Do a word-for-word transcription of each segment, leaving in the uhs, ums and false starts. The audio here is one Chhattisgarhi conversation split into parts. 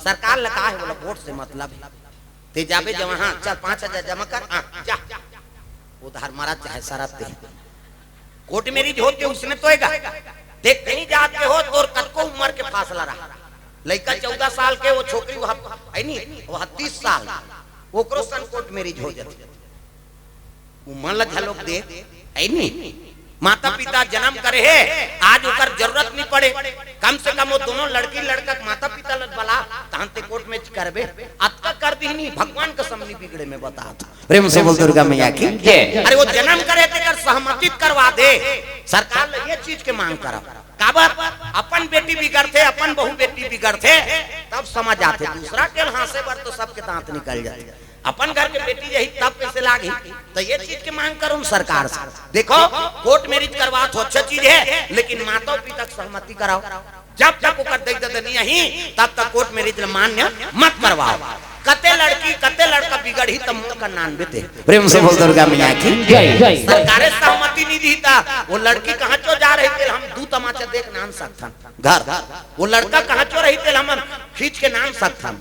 सरकार ल का हे, बोला वोट से मतलब हे। ते जाबे जब वहां, चल पांच हजार जमा कर, हाँ, जा। उधार मरा चाहे शरत दे। कोर्ट मैरिज होत के उसने तो एगा। देख, कहीं जात के हो, तोर कतको उम्र के फासला रहा। लइका चौदह साल के, वो छोकरी वो हब-, है नी, वो ह तीस साल, ओकरो सन कोर्ट मैरिज हो जाथे। उमर ल घलोक दे, है नी? माता पिता जन्म करे हे, आज ओकर जरूरत नहीं पड़े। कम से कम वो दोनों लड़की लड़का के माता पिता ल बला, तहन ते कोर्ट मैरिज करबे। अतका कर दीनी, भगवान कसम नहीं बिगड़े, मैं बतात हूं। प्रेम से बोल दुर्गा मैया की जय। अरे वो जन्म करे तेकर सहमति करवा दे, सरकार ल ये चीज के मांग करब। काबर? अपन बेटी बिगड़थे, अपन बहू बेटी बिगड़थे, तब समझ आथे। दूसरा के ल हांसे बर तो सबके दांत निकल जाथे। अपन घर के बेटी यही तब कैसे लागही? तो ये चीज के मांग करो सरकार से। देखो, कोर्ट मैरिज करवा तो अच्छा चीज हे, लेकिन माता पिता के सहमति कराओ। जब तक ओकर दई ददा नहीं आही, तब तक कोर्ट मैरिज ल मान्य मत करवाओ। कते लड़की, कते लड़का बिगड़ही, त मुंह का नान बेते। प्रेम से बोल दुर्गा मैया की जय। सरकारे सहमति नहीं दी, त वो लड़की कहाँ चो जा रही, तेल हम दू तमाचा देख नान सकथन घर। वो लड़का कहाँ चो रही, तेल हम खींच के नान सकथन।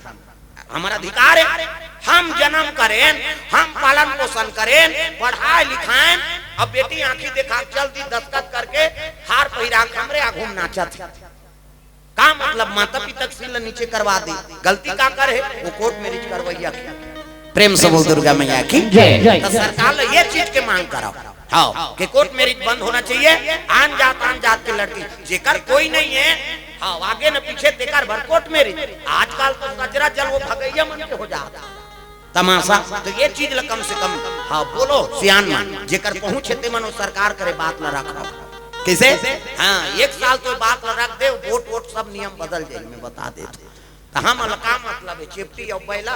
हमर अधिकार हे, हम जन्म करेन, हम पालन पोषण करेन, पढ़ाए लिखाएन, अब बेटी आंखी देखा चल दी, दस्तखत करके हार पहिरा के हमरे आघू म नाचत हे। का मतलब, माता पिता के सिर ल नीचे करवा दे, गलती का कर हे, वो कोर्ट मैरिज करवैया के। प्रेम से बोल दुर्गा मैया की जय। तो सरकार ल ये चीज के मांग कराओ, हाँ, कि कोर्ट मैरिज बंद होना चाहिए। आन जात, आन जात के लड़की जेकर कोई नहीं हे, हाँ, आगे न पीछे, तेकर बर कोर्ट मैरिज। आजकल तो कचरा जल वो भगैया मन के हो जात तमाशा। तो ये चीज ल कम से कम, हाँ, बोलो सियान मन, जेकर पहुंच हे ते मन वो सरकार करे बात ल रख। कैसे? हाँ, एक साल तो बात ल रख दे, वोट वोट सब नियम बदल जाए, मैं बता दे। तो हम ल का मतलब हे, चेपटी अउ बैला?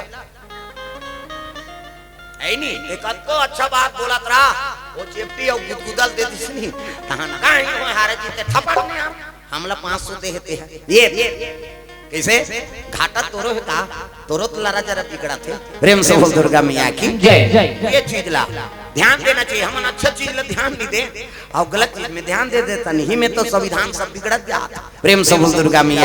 है नी, एक अतको अच्छा बात बोलत रहा, वो चेपटी अउ गुदगुदल दे दिस नी, तहन का ही हो, हारे जीते थपड़ नहीं हम, हमला पाँच सौ दे हे ते हे। ये, ये, कैसे? घाटा तोरो हे का? तोरो तो लरा जरा बिगड़त हे। प्रेम से बोल दुर्गा मैया की जय। ये चीज ला ध्यान देना चाहिए, हमन अच्छा चीज ला ध्यान नहीं दे, अउ गलत चीज में ध्यान दे देथन, इही में तो संविधान सब बिगड़त जात। प्रेम से बोल दुर्गा मैया